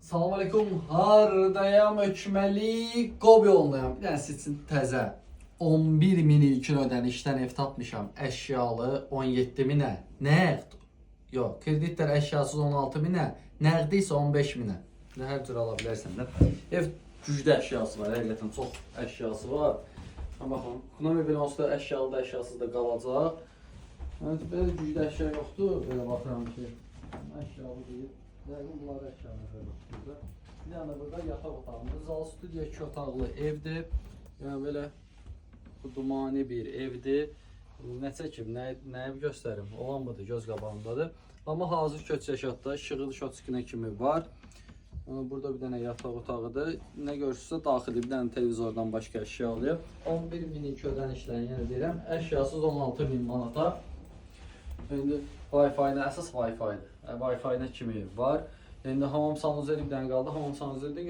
Salam aleykum. Hardayam ökməli? Qob yolundayam. Bir dənə sizin təzə 11 min ilkin ödənişdən ev tapmışam. Əşyalı 17 minə. Nəqd. Yox, kreditlər əşyasız 16 minə, nəqdi isə 15 minə. Nə hər cür ala bilərsən də. Ev güclü əşyası var, həqiqətən çox əşyası var. Ha baxın, kuna mebel onsuz da əşyalı da əşyasız da qalacaq. Yəni belə güclü əşya yoxdur. Belə baxıram ki, əşyalı deyil. Yəqin bunlar əşyalı burada. Bir dənə də burada yataq otağımız. Zal studiya 2 otaqlı evdir. Yəni belə bu dumani bir evdir. Nə çəkim, nəyi göstərim? Olan budur, göz qabağındadır. Amma hazır köç yaşatda işığı şotskina kimi var. Burada bir dənə yataq otağıdır. Nə görürsünüzsə daxili bir dənə televizordan başqa əşya alıyor. 11 min ilk ödənişlə yenə deyirəm, əşyasız 16 min manata. İndi Wi-Fi-nə əsas Wi-Fi-dir. Wi-Fi-nə kimi var. İndi hamam sanuzeli bir dənə qaldı. Hamam sanuzeli də